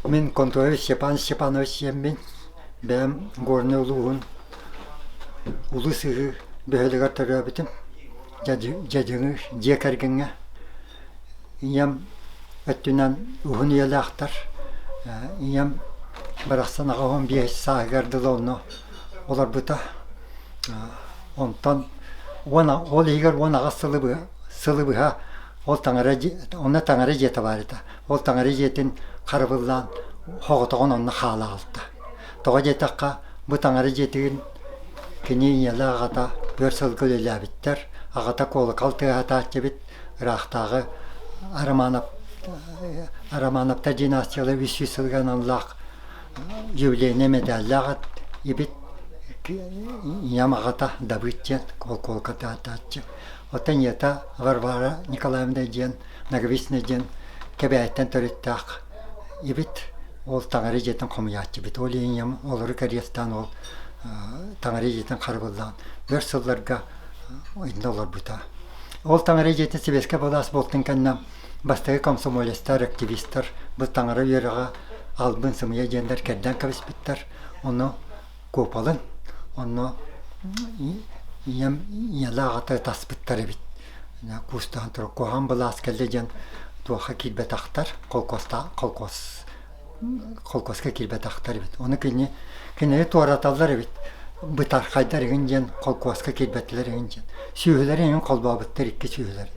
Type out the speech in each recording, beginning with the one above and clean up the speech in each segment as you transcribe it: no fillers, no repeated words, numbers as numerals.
Мин Контоев Степан Степанович сиэммин, бэйэм Горнай улууһун Улуу Сыһыы бөһүөлэгэр төрөөбүтүм. Дьадьыҥы дьиэ кэргэҥҥэ. Ийэм өттүнэн уһун үйэлээхтэр. Ийэм барахсан 85 сааһыгар дылы онно олорбута. Онтон ол иһигэр 18 сылы быһа ол таҥара онно таҥара дьиэтэ баар этэ. Ол таҥара дьиэтин харабыллаан соҕотоҕун онно хаала аҕалта. Тоҕо диэтэххэ, бу таҥара дьиэтигин кини ийэлээх аҕата өр сылга үлэлээбиттэр. Аҕата куолакал тыаһатааччы эбит, ыраахтааҕы Романов Романовтар династиялара 300 сылга аналлаах юбилейнай мэдээллээх эбит. Ийэм аҕата Дабыт диэн куолакал тыаһатааччы. Оттон ийэтэ Варвара Николаевна диэн Ноговицына диэн Кэбээйиттэн төрүттээх эбит. Ол таҥара дьиэтин хомуйааччыбыт. Ол ийэм олору кэриэстээн ол таҥара дьиэтин харабыллаан өр сылларга иннэ олорбута. Ол таҥара дьиэтин сэбиэскэй былаас буолтун кэннэ бастакы комсомолецтар, активистар бу таҥара үөрэҕэ албын сымыйа диэннэр кэрдэн кэбиспиттэр. Ону куопалын онно ийэм ийэлээх аҕата таспыттар эбит. Куустаан турар куһаҕан былаас кэллэ диэн туохха киирбэтэхтэр, холкуоста холкуос холкуоска киирбэтэхтэр эбит. Ону кини кинини туораталлар эбит. Бытархайдар игин диэн холкуоска киирбэтилэр игин диэн. Сүөһүлэри игин холбообуттар икки сүөһүлэр.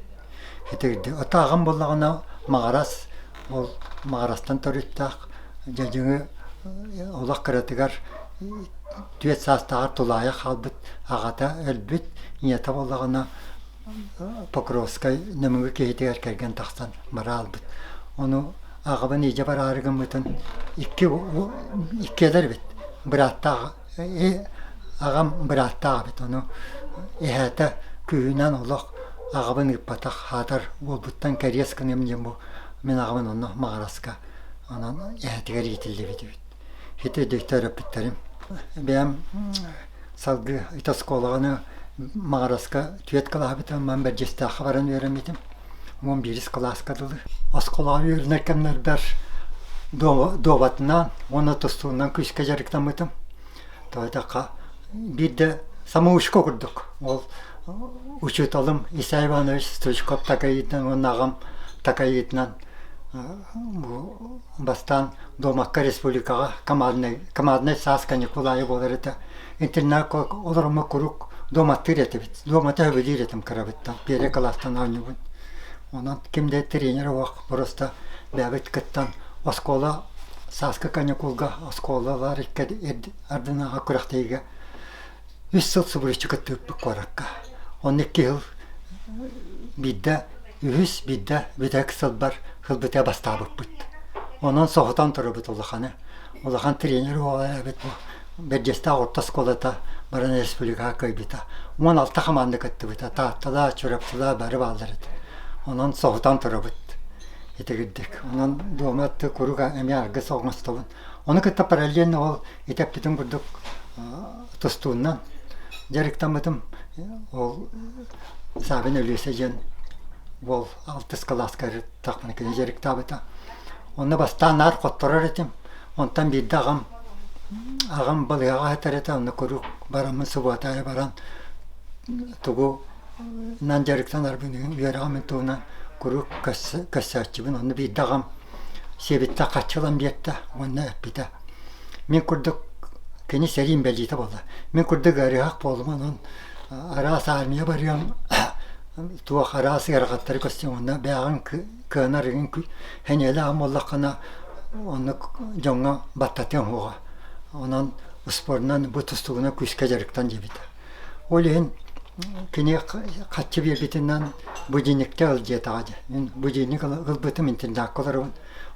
Итирди. Ото аҕам буоллаҕына Маҕарас ол Маҕарастан төрүттээх дьадьыҥы олох кыратыгар түөрт саастааҕар тулаайах хаалбыт аҕата өлбүт, ийэтэ буоллаҕына Покровскай Нөмүгү киһитигэр кэргэн тахсан бара албыт. Ону аҕабын илдьэ бараары гыммытын икки иккиэлэр эбит бырааттаах аҕам бырааттаах эбит ону эһээтэ күүһүнэн олох аҕабын ыыппатах аатар уолбуттан кэриэс гыныам диэн бу мин аҕабын онно Маҕараска онон эһэтигэр иитиллибит эбит. Ити төрөппүттэрим. Бэйэм салгыы ити оскуолаҕаны Маҕараска түөрт кылааһы ман Бэрдьиэстээххэ баран үөрэммитим. 11 кылааска дылы. Оскуолаҕа үөрэнэр кэмнэрбэр дуобатынан уонна тустуунан күүскэ дьарыктаммытым. Тоҕо диэтэххэ, биирдэ самоучка курдук. Ол учууталым Исай Иванович Стручков такайыытынан уонна аҕам такайыытынан бу бастаан Дуомакка республикаҕа команднай, команднай саас каникул аайы буолар этэ. Интернакка олороммут куруук дуоматтыыр этибит. Дуоматы сөбүлүүр этим кырабыттан, первый кылаастан оонньуубун. Онон ким да тренер суох, просто бэйэбит кыттан оскуола сааскы каникулга оскуолалар икки ардынааҕы күрэхтэһиигэ үс сыл субуруччу кыттыбыппыт куоракка. Онно икки сыл биирдэ үһүс, биирдэ бүтэһик сылбар ылбыта бастаабыппыт. Онон соһутан турабыт улаханы. Улахан тренер уола эбит бу. Бэрдьиэстээх орто оскуолата баран республикаҕа кыайбыта. 16 хамаанда кыттыбыта. Таатталаа, Чурапчылаа бары бааллар этэ. Онон соһутан турабыт. Итигирдик. Онон дуома куруук эмиэ аргыс оҥостобун. Ону кытта параллельно ол итэппитим курдук тустуунан дьарыктаммытым. Ол Савин Өлүөсэ диэн уол алтыс кылааска ырыттахпына кини дьарыктаабыта. Онно бастаан наар хотторор этим. Онтон биирдэ аҕам аҕам балыыһаҕа сытар этэ, онно куруук бараммын субуота аайы баран тугу нан дьарыктанарбын үөрэҕим туһунан куруук көрсөөччүбүн. Онно биирдэ аҕам сиэбиттэн харчы ылан биэртэ уонна эппитэ: Мин курдук кини сэриим бэлиитэ буолла. Мин курдук ыарыһах буолума, онон араас армия барыам, туох араас ыарахаттары көрсүөм, онно бэйэҕин кыанар игин сэниэлээх буоллаххына, оннук дьоҥҥо баттатыаҥ суоҕа. Онон спорунан бу тустуугунан күүскэ дьарыктан диэбитэ. Ол иһин кини хаччы биэрбитинэн будильникте ыл диэтэҕэ дии. Мин будильник ылбытым интернакка олоробун.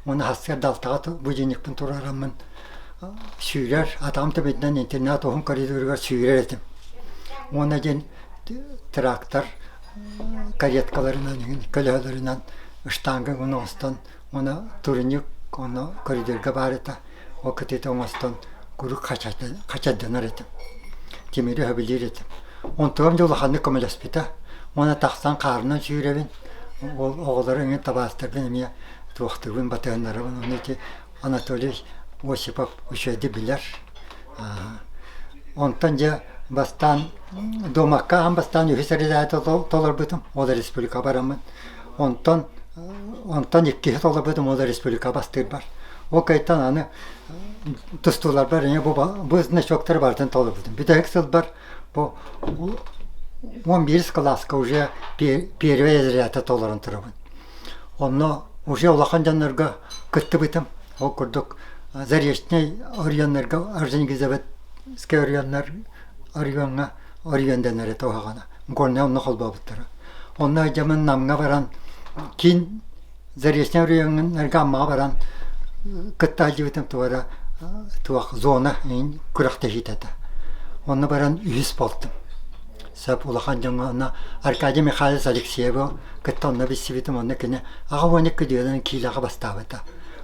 Уонна сарсыарда алтаҕа будильникпын туруораммын сүүрэр, атаҕым төбөтүнэн интернат уһун коридоругар сүүрэр этим. Уонна диэн трактор кареткаларынан көлөһөлөрүнэн штанга оҥостон уонна турник онно коридорга баар этэ. Ол кытыыта оҥостон куруук хачайданар этим. Тимири сөбүлүүр этим. Онтугам дьэ улаханнык көмөлөспүтэ. Уонна тахсан хаарынан сүүрэбин. Ол оҕолору эҥин табаастарбын эмиэ туохтуубун, батыһыннарабын. Ону ити Анатолий Осипов үчүгэйдик билэр. Онтон дьэ бастаан дуомакка аан бастаан үһүс эрэлээти толорбутум, ол республика бараммын. Онтон онтон иккиһи толорбутум, ол республика бастыырбар. Ол кайтан аны тустууларбар эмиэ бу, бу значоктары барытын толорбутум. Бүтэһик сылбар бу 11 кылааска уже первый разрядта толорон турабын. Онно уже улахан дьоннорго кыттыбытым. Ол курдук Заречнай оройуоннарга Орджоникидзевскай оройуоннар оройуоҥҥа оройуон дэнэр этэ уһаҕана. Горнай онно холбообуттара. Онно дьамын Намҥа баран киин Заречнай оройуоннарга Аммаҕа баран кытта сылдьыбытым туора туох зона күрэхтэһиитэ этэ. Онно баран үһүс буолтум. Сөп улахан дьоҥҥо онно Аркадий Михайлович Алексеевы кытта онно билсибитим, онно кини аҕа 12 күдүөнэн киилэҕэ бастаабыта.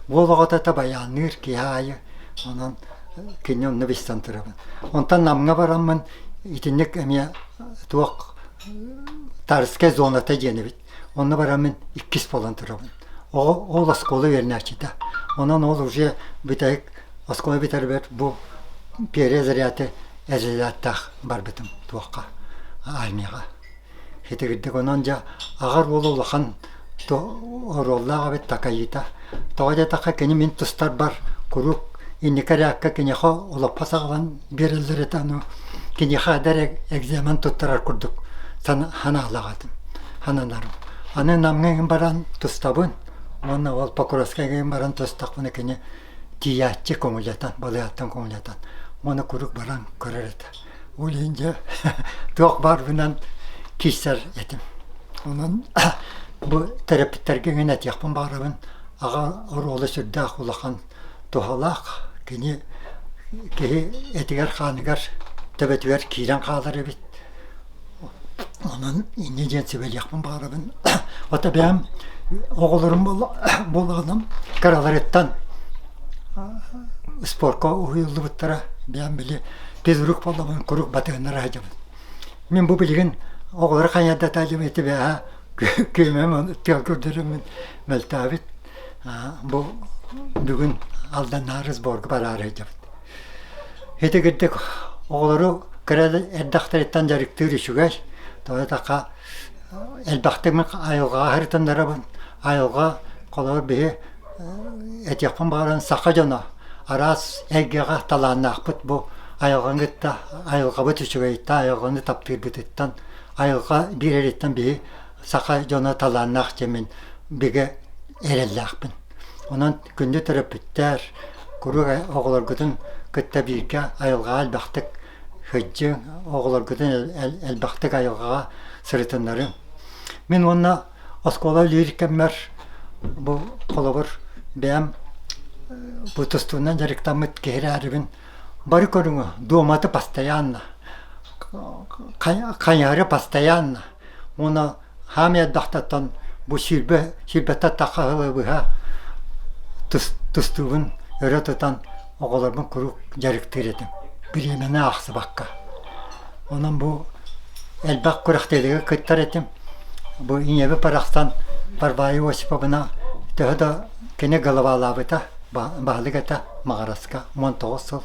Уол оҕото этэ байаанныыр киһи аайы, онон кини онно билсэн турабын. Онтон Намҥа бараммын итинник эмиэ туох Тарскай зоната диэн эбит. Онно бараммын иккис буолан турабын. Ол оскуола үөрэнээччитэ. Онон ол уже бүтэһик оскуола бүтэрбэр бу перья заряды эзэлээттэх барбытым туохха армияҕа. Итигирдик онон дьэ аҕар уол улахан оруоллаах эбит такайыыта. Тоҕо диэтэххэ кини мин тустарбар куруук инники эрээккэ киниэхэ олоппос аҕалан биэрэллэр этэ ону киниэхэ эдэр экзамен туттарар курдук санаалаах этим сананарым. Аны Намҥа иҥин баран тустабын уонна ол Покровскайга иҥин баран тустахпына кини тиийээччи көҥүлэтэн, балыйааттан көҥүлэтэн уонна куруук баран көрөр этэ. Ол иһин дьэ туох баарбынан киирсэр этим. Онон бу төрөппүттэргэ мин этиэхпин баҕарабын, аҕа оруола сүрдээх улахан туһалаах. Кини киһи этигэр-хааныгар, төбөтүгэр киирэн хаалар эбит. Онон инньэ диэн сүбэлиэхпин баҕарабын. Ото бэйэм оҕолорум буоллаҕына кыраларыттан спорка уһуйуллубуттара. Бэйэм били физрук буоллаҕына куруук батыһыннара сылдьабын. Мин бу билигин оҕолору хайыардата сылдьабын ити бэйэҕэ күөмэм тыал көрдөрөммүн мөлтөөбүт. Бу бүгүн Алданнааҕы сборга бараары сылдьабыт. Ити курдук оҕолору кыра эрдэхтэриттэн дьарыктыыр үчүгэй. Тоҕо диэтэххэ элбэхтик мин айылҕаҕа сырытыннарабын. Айылҕа холобур биһи этиэхпин баҕаран саха дьоно араас эйгэҕэ талааннаахпыт бу айылҕаны кытта айылҕабыт үчүгэйиттэн, айылҕаны таптыырбытыттан, айылҕа биэрэриттэн биһи саха дьоно талааннаах диэммин бигэ эрэллээхпин. Онон күндү төрөппүттэр, куруук оҕолоргутун кытта бииргэ айылҕаҕа элбэхтик сылдьыҥ, оҕолоргутун элбэхтик айылҕаҕа сырытыннарыҥ. Мин уонна оскуола үлэлиир кэммэр бу холобур бэйэм бу тустуунан дьарыктаммыт киһи эрээрибин бары көрүҥү дуоматы постоянно хайаары постоянно уонна Хаамый эрдэхтэттэн бу 20 сүүрбэттэн тахха сылы быһа тустуубун өрө тутан оҕолорбун куруук дьарыктыыр этим. Бириэмэни аахсыбакка. Онон бу элбэх күрэхтэһиигэ кыттар этим. Бу ийэбит барахсан Варвара Осиповна төһө да кини головалаабыта, баһылык этэ Маҕараска 19 сыл.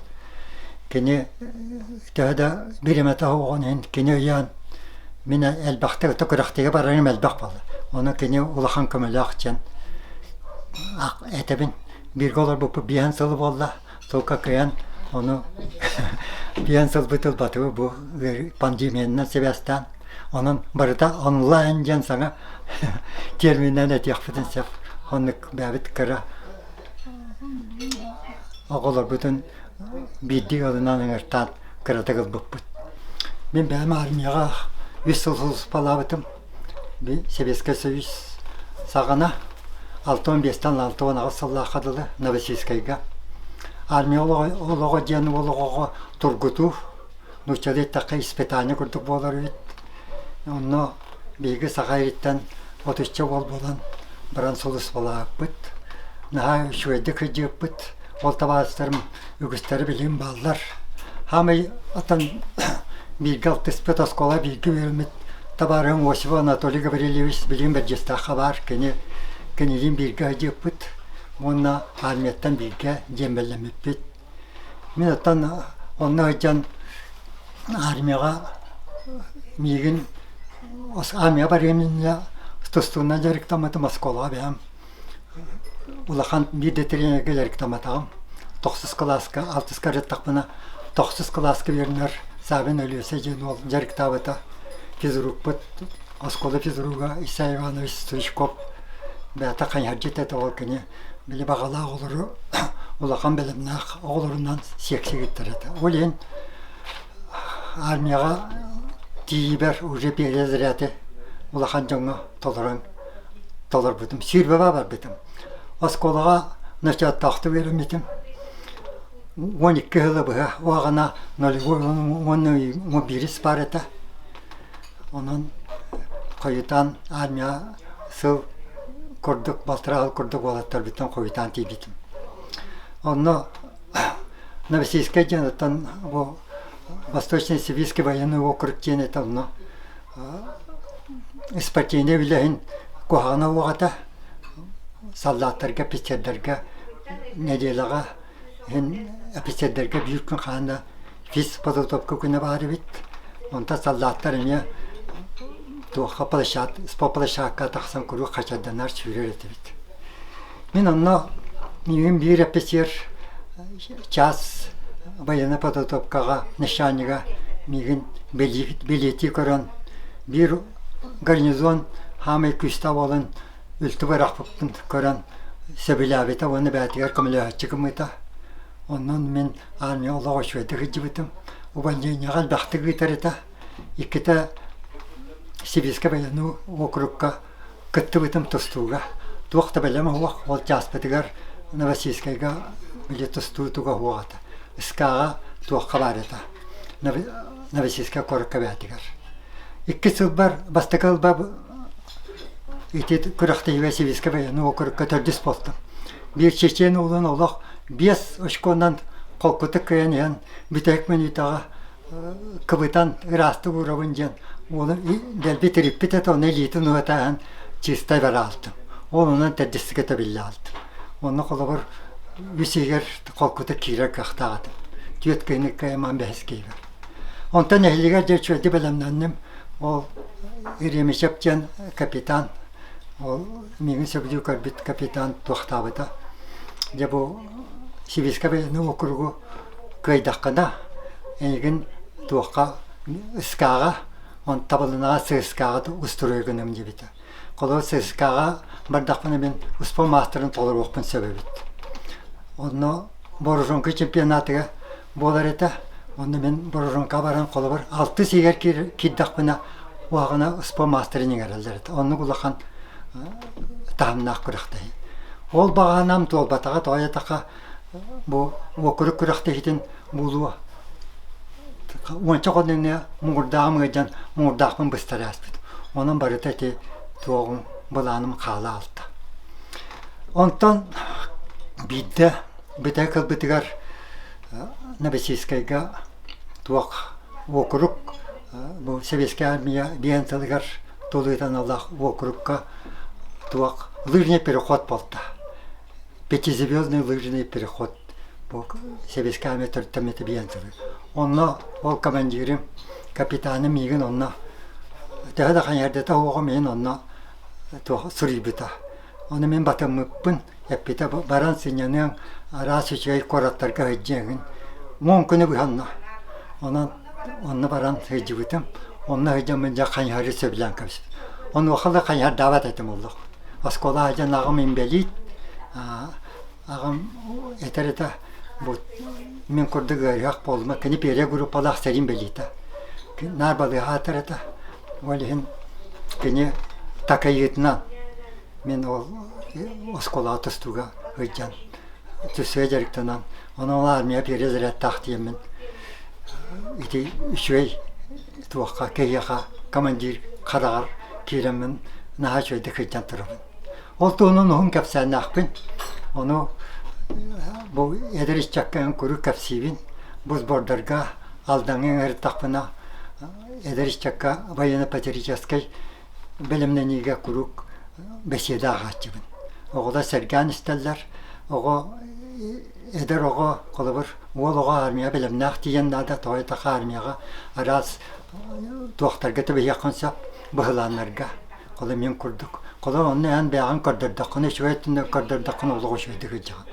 Кини төһө да бириэмэтэ суоҕун иһин кини өйөөн мин элбэхтик ото күрэхтэһиигэ барарым элбэх буолла. Ону кини улахан көмөлөөх диэн этэбин. Бииргэ олорбуппут биэһэн сыл буолла. Сылга кыайан ону биэһэн сылбыт ылбатыбыт бу пандемиянан сибээстээн. Онон барыта онлайн диэн саҥа терминнэн этиэхпитин сөп. Оннук бэйэбит кыра оҕолорбутун биирдии ыалынан ыҥыртаан кыратык ылбыппыт. Мин бэйэм армияҕа үс сыл сулууспалаабытым. Сэбиэскэй Союз саҕана 65-тэн 68 сыллаахха дылы Новосибирскайга. Армия олоҕо диэн уол оҕоҕо тургутуу, нууччалыы эттэххэ испытание курдук буолар эбит. Онно биһиги саха ириттэн отучча уол буолан баран сулууспалаабыппыт. Наһаа үчүгэйдик сылдьыбыппыт. Ол табаарыстарым үгүстэрэ билигин бааллар. Хаамай атын бииргэ алтыспыт оскуола бииргэ үөрэммит табаарыһым Осипов Анатолий Гаврильевич билигин Бэрдьиэстээххэ баар. Кини кинилиин бииргэ сылдьыппыт. Уонна армияттан бииргэ диэмбэллэммиппит. Мин оттон онно сылдьан армияҕа миигин армия барыам иннинэ тустуунан дьарыктаммытым оскуолаҕа бэйэм улахан биир да тренергэ дьарыктамматаҕым. Тохсус кылааска, алтыска ырыттахпына тохсус кылааска үөрэнэр Савин Өлүөсэ диэн уол дьарыктаабыта. Физрукпут оскуола физруга Исай Иванович Стручков бэйэтэ хайыһардьыт этэ ол кини били баҕалаах оҕолору улахан бэлэмнээх оҕолорунан сиэксигиттэр этэ. Ол иһин армияҕа тиийиибэр уже перезаряды улахан дьоҥҥо толорон толорбутум. Сүүрбэбэ барбытым. Оскуолаҕа ночооттоохтук үөрэммитим. 12 сылы быһа уоҕана нулевой уонна биирис баар этэ. Онон хойутаан армия сыл курдук, балтараа сыл курдук уолаттарбыттан хойутаан тиийбитим. Онно Новосибирскай диэн оттон бу Восточно-Сибирский военный округ диэн этэ онно спортивнай үлэһин куһаҕана уоҕата саллааттарга, офицердарга нэдиэлэҕэ иһин офицердарга биир күн хаһан да физподготовка күнэ баар эбит. Онтон саллааттар эмиэ туохха площадка тахсан куруук хачайданар сүүрэр этибит. Мин онно миигин биир офицер час военнай подготовкаҕа начальнига миигин билиэтии көрөн биир гарнизон хаамай күүстээх буолан үлтү бырахпыппын көрөн сөбүлээбитэ уонна бэйэтигэр көмөлөһөөччү гыммыта. Онон мин армия олох үчүгэйдик сылдьыбытым. Увольнениеҕа элбэхтик ыытар этэ. Иккитэ Сибиирскэй военнай округка кыттыбытым тустууга. Туох да бэлэм суох, ол чааспытыгар Новороссийскайга били тустуу туга суох этэ. СК-ҕа туохха баар этэ. Новороссийскай куоракка бэйэтигэр. Иккис сылбар, бастакы сылбар ити күрэхтэһиигэ Сибиирскэй военнай округка төрдүс буолтум. Биир чечен уолун олох биэс очконан холкутук кыайан иһэн бүтэһик мүнүүтэҕэ кыбытан ыраастык уурабын диэн уолу дэлби тириппит этэ, ону илиитин уһатааһын чистай бараалтым. Ол онон төрдүскэ тэбиллэ аалтым. Онно холобур үс иһигэр холкутук киирэр кыахтаах этим. Түөрт киһини кыайамаан бэһис киһибэр. Онтон нэһилиэгэр дьэ үчүгэйдик бэлэмнэнним. Ол Еремичев диэн капитан ол миигин сөбүлүү көрбүт капитан туохтаабыта. Дьэ бу Сибиирскэй военнай округу кыайдаххына эйигин туохха СК-ҕа он табылынаҕа ЦСК-ҕа устуруой гыныам диэбитэ. Холобур ЦСК-ҕа бардахпына мин успуон маастарын толоруохпун сөп эбит. Онно вооруженка чемпионатыгар буолар этэ. Онно мин вооруженка баран холобур алтыс иһигэр киирдэхпинэ уһаҕына успуон маастарын иҥэрэллэр этэ. Оннук улахан таһымнаах күрэхтэһии. Ол баҕаһынан туолбатаҕа тоҕо диэтэххэ бу уокурук күрэхтэһиитин буолуо уонча хонугуна муҥурдааҕым ыалдьан муҥурдаахпын быстара ааспыт. Онон барыта ити туоҕум былааным хаала аалта. Онтон биирдэ бүтэй кылбытыгар Новосибирскайга туох уокурук бу Сэбиэскэй Армия биэн сылыгар тулуйтан аналлаах уокурукка туох лыжный переход буолта. Пятизвездный лыжный переход бу Сэбиэскэй Армия төрүттэммитэ биэн сылы. Онно ол командирым, капитаным миигин онно төһө да хайыһардата суоҕум иһин онно туох суруйбута. Ону мин батыммыппын эппитэ баран сынньаныаҥ, араас үчүгэй куораттарга сылдьыаҥын. Уон күнү быһа онно. Онон онно баран сылдьыбытым. Онно сылдьаммын дьэ хайыһары сөбүлээн кэбиспитим. Онуоха да хайыһардаабат этим олох. Оскуола сылдьан аҕам инбэлиит, аҕам этэр этэ бу мин курдук ыарыһах буолума, кини первая группалаах сэрии инбэлиитэ. Наар балыыһа аатар этэ. Ол иһин кини такайыытынан Мин ол оскуолаҕа тустууга сылдьан, тустууга дьарыктанан, онон ол армия перезарядтаах диэммин ити үчүгэй туохха киһиэхэ командир хараҕар киирэммин наһаа үчүгэйдик сылдьан турабын. Ол туһунан уһун кэпсээннээхпин. Ону бу эдэр ыччакка эн куруук кэпсиибин. Бу сбордарга Алдаҥҥа ыҥырдахпына эдэр ыччакка военно-патриотическай бэлэмнэниигэ куруук бэсиэдэ ааҕааччыбын. Оҕолор сэргээн истэллэр. Оҕо эдэр оҕо холобур уол оҕо армияҕа бэлэмнээх тиийэн наада, тоҕо диэтэххэ армияҕа араас туохтарга түбэһиэххин сөп, быһылааннарга. Холо мин курдук. Холо онно эн бэйэҕин көрдөрдөххүнэ, үчүгэй өттүнэн көрдөрдөххүнэ олох үчүгэйдик сылдьаҕын.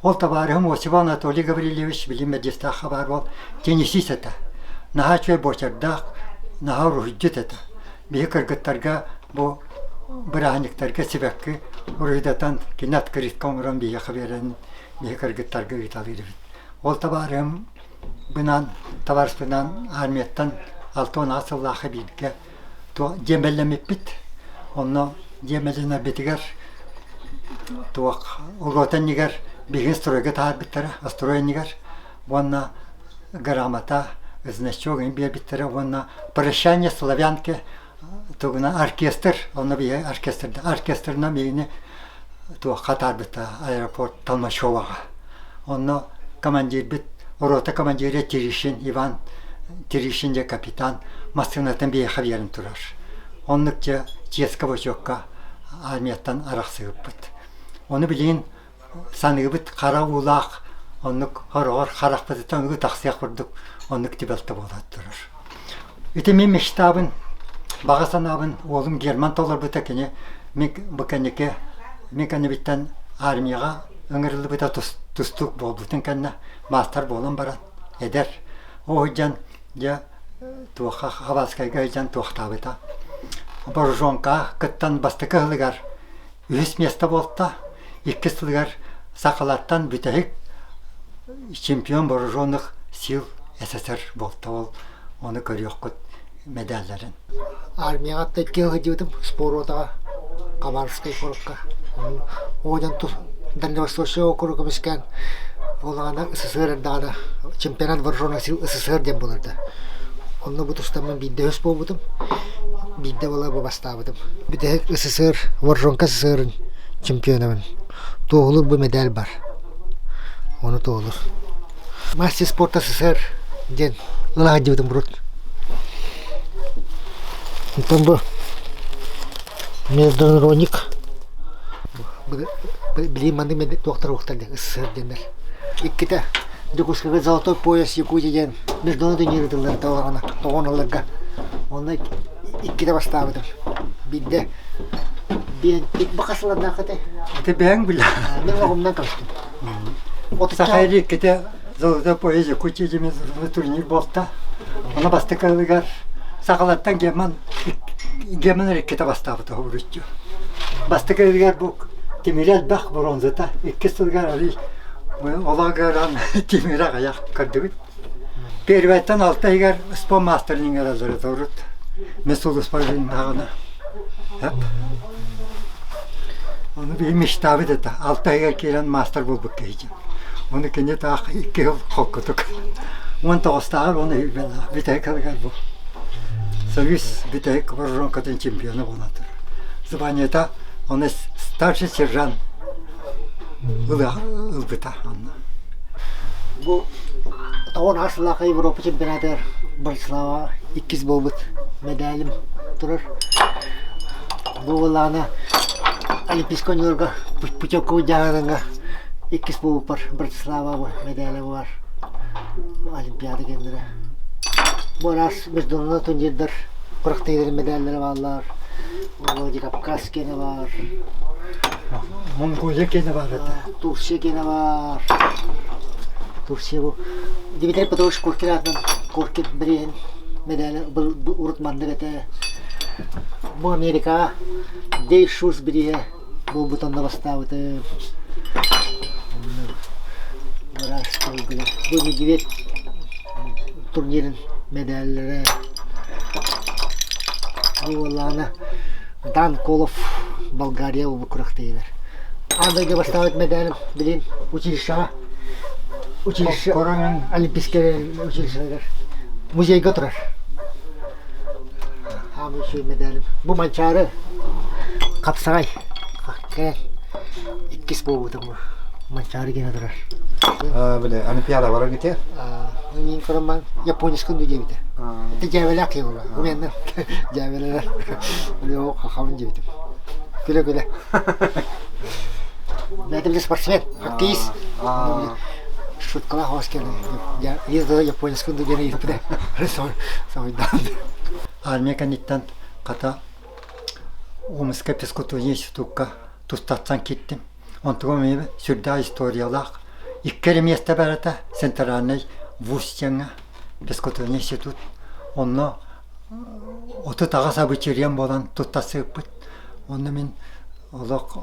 Ол табаарыһым Осипов Анатолий Гаврильевич билим Мэрдьэстээххэ баар буол теннисист этэ. Наһаа үчүгэй буочардаах, наһаа уруһуйдьут этэ. Биһи кыргыттарга бу бырааһынньыктарга сибэкки уруһуйдатан кини открытка оҥорон биһиэхэ биэрэн биһи кыргыттарга ыыталыыр эбит. Ол табаарыһым бынан табаарыспынаан армияттан 68 сыллаахха бииргэ диэмбэллэммиппит. Онно диэмбэллэнэрбитигэр туох уруота иннигэр биһиги стройга таһаарбыттара, строй иннигэр уонна грамота, значок биэрбиттэрэ уонна прощание славянки тугунан оркестр, онно биһиги оркестрда оркестрынан биһигини туохха таһаарбыттара аэропорт Толмачеваҕа. Онно командирбыт, рота командира Терещин Иван Терещин дьэ капитан массыынатын биһиэхэ биэрэн турар. Оннук дьэ чиэскэ-бочуокка армияттан арахсыбыппыт. Ону билигин саныыбыт хара уулаах оннук хороҕор харахпытыттан ыы тахсыах курдук оннук түбэлтэ буолан турар. Ити мин мечтабын, баҕа санаабын уолум Герман толорбута кини мин бу кэнники мин кэннибиттэн армияҕа ыҥырыллыбыта тустуук буолбутун кэннэ маастар буолан баран эдэр ол сылдьан дьэ туохха Хабаровскайга сылдьан туохтаабыта вооруженкаҕа кыттан бастакы сылыгар үһүс миэстэ буолта иккис сылыгар сахалартан бүтэһик чемпион вооруженных сил СССР буолта ол ону көрүөххүт мэдээллэрин. Армияҕа икки сылдьыбытым споротаҕа Хабаровскай куоракка. Оҕонньон Дальневосточный округ көмүскээн буоллаҕына СССР эрдэҕинэ чемпионат вооруженных сил СССР диэн буолар да. Онно бу тустаммын биирдэ үһүс буолбутум, биирдэ буола бу бастаабытым. Бүтэһик СССР вооруженка СССРын чемпионабын. Туоһулуур бу мэдээл бар. Ону туоһулуур. Мастер спорта СССР диэн ыла сылдьыбытым урут. Онтон бу международник билигин маннык туохтар уохтар диэн СССР диэннэр. Иккитэ Дьокуускайга Золотой пояс Якутия диэн международный турнир ыытыллар тоҕоҕуна тоҕон ылларга. Онно иккитэ бастаабытым. Биирдэ биэнтик бу хас сыллардаах этэй? Ити бэйэҥ билэ. Мин оҕомнон көрүстүм. Саха иккитэ Золотой пояс Якутия диэн турнир буолта. Ону бастакы ылыгар сахалартан Герман Герман иккитэ бастаабыта уһугуруччу. Бастакы ылыгар бу тимири элбэх бронзата, иккис сылыгар арый олох ыараан тимири аҕыйах көрдүгүт. Первэйтэн алта иһигэр спон мастерын иҥэрэллэрэ урут. Мин сулуспар гыннаҕына. Ону биһи мечтаабыт этэ. Алта иһигэр киирэн маастар буолбут киһи. Ону кини таах икки сыл холкутук. 19-тааҕар уонна бүтэһик сылыгар бу Союз бүтэһик вооруженкатын чемпиона буолан турар. Званиета оны старший сержант ылбыта онно. Бу тоҕон сыллаахха Европа чемпионатыгар Братислава иккис буолбут мэдээлим турар. Бу буоллаҕына Олимпийскай оонньууларга путевка дьаһаныҥҥа иккис буолбуппар Братислава мэдээлэ бар. Олимпиада кэннэрэ. Бу араас международный турнирдар күрэхтэһиилэрин мэдээллэрэ бааллар. Владикавказ киэнэ баар. Монголия киэнэ баар этэ. Турция киэнэ баар. Турция бу Дмитрий Петрович Коркин аатынан Коркин бирииһин мэдээлэ урут маннык этэ. Бу Америкаҕа Дэй Шус бирииһэ буолбут онно бастаабытым. Бу Медведь турнирын мэдээллэрэ. Бу буоллаҕына Дан Колов Болгария буолбут күрэхтэһиилэр. Аан дойду бастаабыт мэдээлим билигин училищеҕа училище Олимпийскай училищеларыгар музейга турар. Хаамыы үчүгэй мэдээлим. Бу Манчаары хапсаҕай кэлэн иккис буолбутум бу. Манчаары гена турар. Били Олимпиада барар ити. Мин көрөн японецкын дуу диэбитэ. Это дьээбэлээх киһи буолла. Уменна дьээбэлэлэр. Өлөө хахабын диэбитим. Күлэ-күлэ. Бэйэтэ спортсмен, хоккеист. Шуткалаах оҕус кэлин. Ездила японскую диэн ыйыппыта. Соһуйдаан. Армия кэнниттэн хата Омскай физкультурный институкка тустартан киирдим. Онтугум эмиэ сүрдээх историялаах. Икки эрэ миэстэ баар этэ центральный вуз диэҥҥэ физкультурный институт. Онно 38 абитуриент буолан туттарсыыппыт. Онно мин олох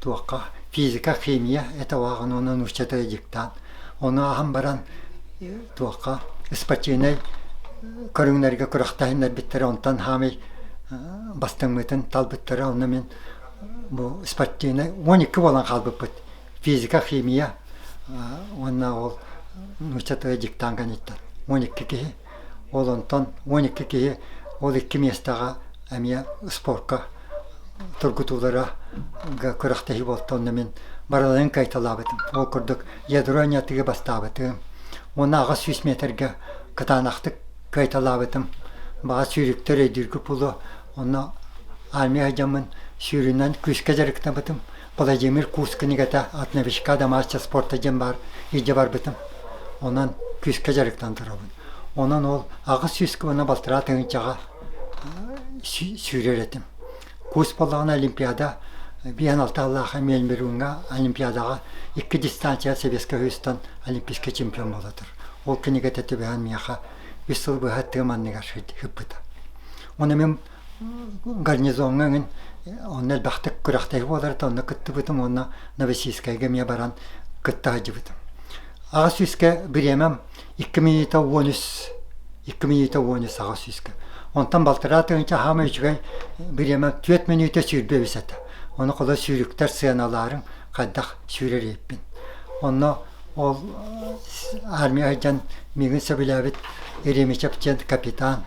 туохха физика, химия это уһаҕын уонна нуучча тыла диктант. Ону ааһан баран туохха спортивнай көрүҥнэргэ күрэхтэһиннэрбиттэрэ онтон хаамый бастыҥмытын талбыттара онно мин бу спортивнай 12 буолан хаалбыппыт физика химия уонна ол нуучча тыла диктант кэнниттэн 12 киһи ол онтон 12 киһи ол икки миэстэҕэ эмиэ спорка тургутуулара күрэхтэһии буолта онно мин барыларын кыайталаабытым ол курдук ядро ньатыгы бастаабытым уонна 800 метргэ кытаанахтык кыайталаабытым баҕа сүүрүктэр өйдүүргү буолуо онно армия сылдьаммын сүүрүнэн күүскэ дьарыктаммытым Владимир Курс кинигэтэ от новичка до мастера спорта диэн баар илдьэ барбытым онон күүскэ дьарыктан турабын онон ол 800 уонна балтараа тыһыынчаҕа сүүрэр этим Курс буоллаҕына Олимпиада биэһин алтааллаах Мельбурҥҥа Олимпиадаҕа икки дистанция Советскай Союзтан олимпийскай чемпион буола турар. Ол кинигэтэ түбэһэн миэхэ үс сыл быһа тыам анныгар сыппыта. Уонна мин гарнизоҥҥа эҥин онно элбэхтик күрэхтэһии буолар онно кыттыбытым уонна Новосибирскайга эмиэ баран кытта сылдьыбытым. 800-кэ бириэмэм 2 минута 13, 2 минута 13 800-кэ. Онтон балтараа тыһыынча хаама үчүгэй бириэмэ 4 мүнүүтэ 23 этэ. Ону холо сүүрүктэр сыаналаарыҥ хайдах сүүрэр эбиппин. Онно ол армия сылдьан миигин сөбүлээбит Еремичев диэн капитан,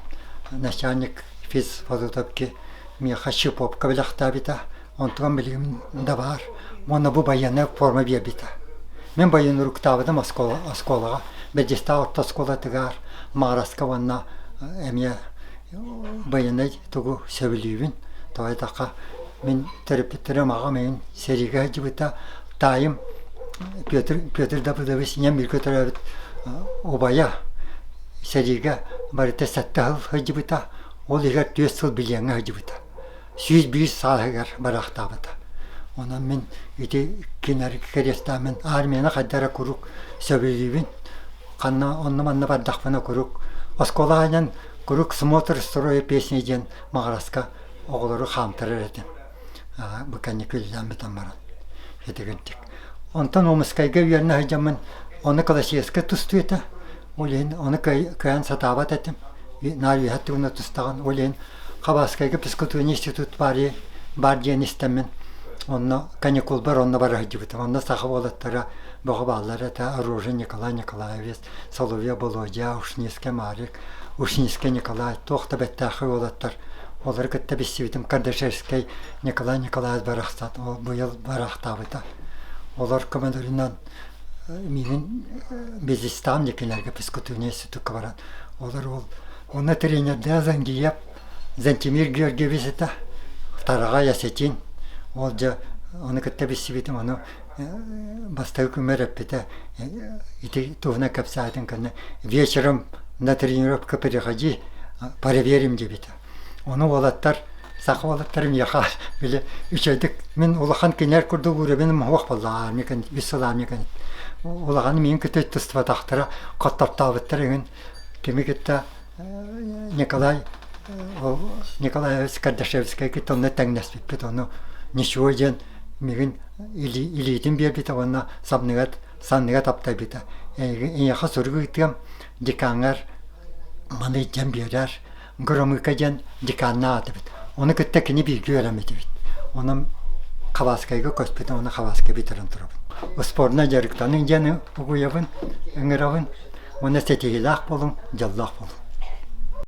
начальник физподготовки миэхэ щиповка бэлэхтээбитэ. Онтон билигин да баар. Уонна бу байыаннай форма биэрбитэ. Мин военруктаабытым оскуолаҕа Бэрдьиэстээх орто оскуолатыгар Маҕараска уонна эмиэ байыаннай тугу сөбүлүүбүн. Тоҕо диэтэххэ мин төрөппүттэрим аҕам эйин сэриигэ сылдьыбыта. Таайым Петр Петр Давыдович ийэм бииргэ төрөөбүт убайа сэриигэ барыта сэттэ сыл сылдьыбыта. Ол иһигэр 4 сыл билиэҥҥэ сылдьыбыта. 101 сааһыгар бараахтаабыта. Онон мин ити кинилэргэ кэриэстээммин армияны хайда эрэ куруук сөбүлүүбүн. Ханна онно-манна бардахпына куруук оскуола аанньан куруук смотр строя песни диэн Маҕараска оҕолору хаамтарар этим. Бу кэнники үлэлээн бүтэн баран итигирдик. Онтон Омскайга үөрэнэ сылдьаммын ону классическай тустуу этэ. Ол иһин ону кыайан сатаабат этим. Наар үөһэ тугуна тустаҕын. Ол иһин Хабаровскайга физкультурный институт баар, баар диэн истэммин онно каникулбар онно бара сылдьыбытым. Онно саха уолаттара бөҕө бааллар этэ. Рожин Николай Николаевич, Соловьев Володя, Ушницкий Марик, Ушницкий Николай, туох да бэттээхэй уолаттар. Олору кытта билсибитим. Кардашевскай Николай Николаевич барахсан ол быйыл бараахтаабыта. Олор көмөлөрүнэн миигин бизнестаам дьикилэргэ физкультурный институкка баран олор ол онно тренердээх Зангиев Зантимир Георгиевич этэ Тараҕай осетин ол дьэ ону кытта билсибитим ону бастакы күммэр эппитэ ити туһунан кэпсээтин кэннэ вечером на тренировка приходи проверим диэбитэ ону уолаттар саха уолаттара миэхэ били үчүгэйдик мин улахан кинилэр курдук уровеним суох буоллаҕа армия 3 сыл армия улаханы миигин кытта тустубатахтара хоттортообуттар эҥин кими кытта Николай Николаевич Кардашевскай кытта онно тэҥнэспиппит ону ничего диэн миигин илиитин биэрбитэ уонна самныгат санныга таптайбыта эйиэхэ сурук ыытыам декаҥҥар маны илдьэн биэрээр Громыко диэн деканнаах этибит. Ону кытта кини бииргэ үөрэммитибит. Онон Хабаскайга көспүтүм, уонна Хабаскай бүтэрэн турабын. Спордунан дьарыктаныҥ диэн угуйабын, ыҥырабын. Уонна ситиһиилээх буолуҥ, дьоллоох буолуҥ.